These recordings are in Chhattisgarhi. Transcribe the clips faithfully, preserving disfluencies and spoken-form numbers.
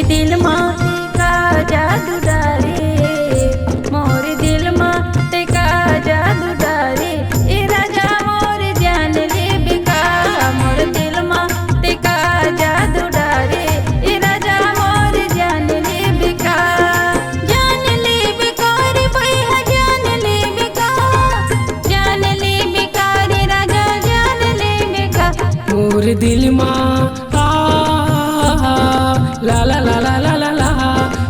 दिल मा तैं का जादू डारे, मोर दिल मा तैं का जादू डारे, ए राजा मोर जान लेबे का, मोर दिल मा तैं का जादू डारे, ए राजा मोर जान लेबे का, जान लेबे का रे भैया, जान लेबे का, जान लेबे का रे राजा, जान लेबे का। मोर दिल मा आ, ला, ला, ला,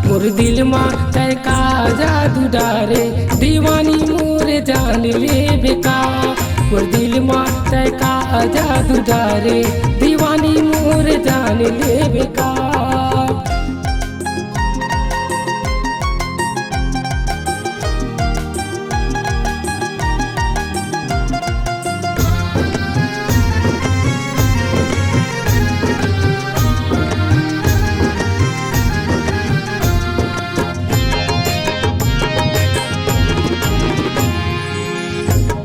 मोर दिल मा तैं का जादू डारे, दीवानी मोर जान लेबे का। मोर दिल मा तैं का जादू डारे, दीवानी मोर जान लेबे का।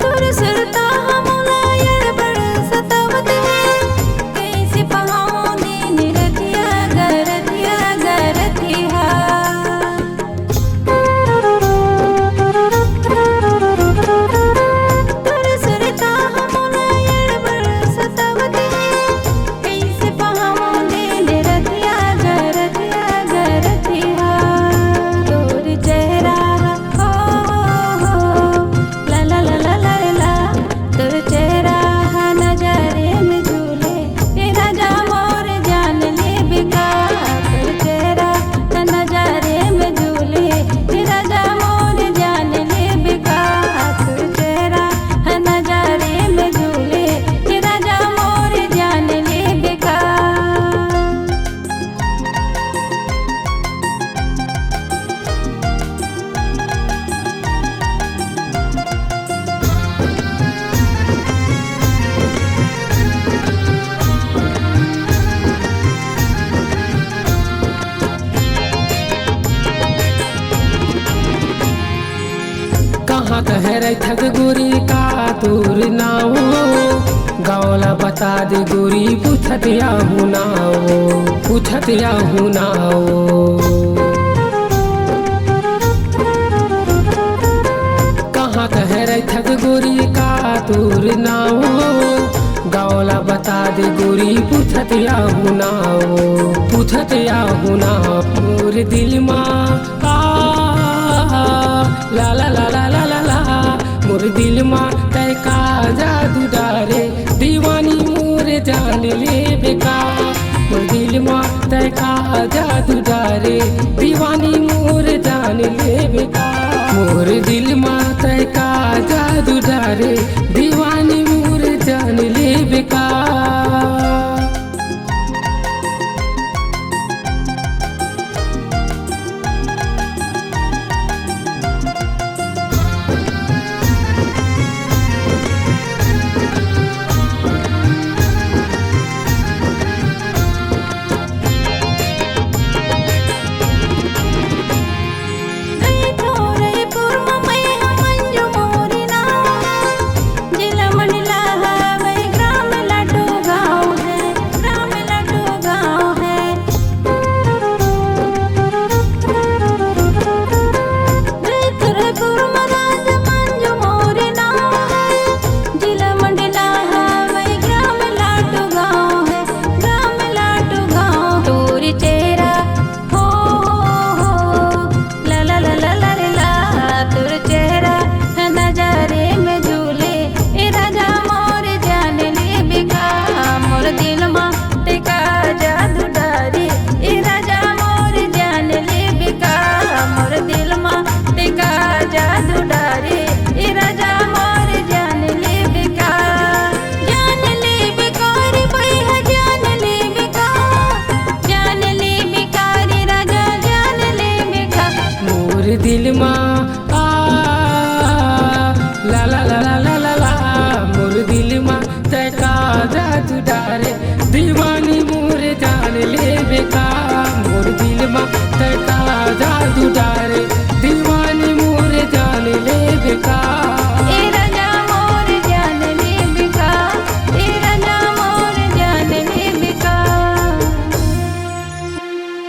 तोर सुरता ह मोला अड़बड़ सतावत हे, कइसे पहाओं दिन रतिया गरतिया गरतिया। तोर सुरता ह मोला अड़बड़ सतावत हे, कइसे पहाओं दिन रतिया गरतिया गरतिया। तोर चेहरा हो, हो, हो, ला, ला, ला, तोर चेहरा ह नजरे में झूले, ए राजा मोर जान लेबे का। तोर चेहरा ह नजरे में झूले, ए राजा मोर जान लेबे का। तोर चेहरा ह नजरे में झूले, ए राजा मोर जान लेबे का। कहाँ कहे रहिथस गोरी का तोर नाव, गाँव ला बता दे गोरी, पूछत आहूँ नाव, पूछत आहूँ नाव। कहाँ कहे रहिथस गोरी का तोर नाव, गाँव ला बता दे गोरी, पूछत आहूँ नाव, पूछत आहूँ नाव। मोर दिल मा आ, ला, ला, मोर दिल मा तैं का जादू डारे, दीवानी मोर जान लेबे का। मोर दिल मा तैं का जादू डारे, दीवानी मोर जान लेबे का। मोर दिल मा तैं का जादू डारे,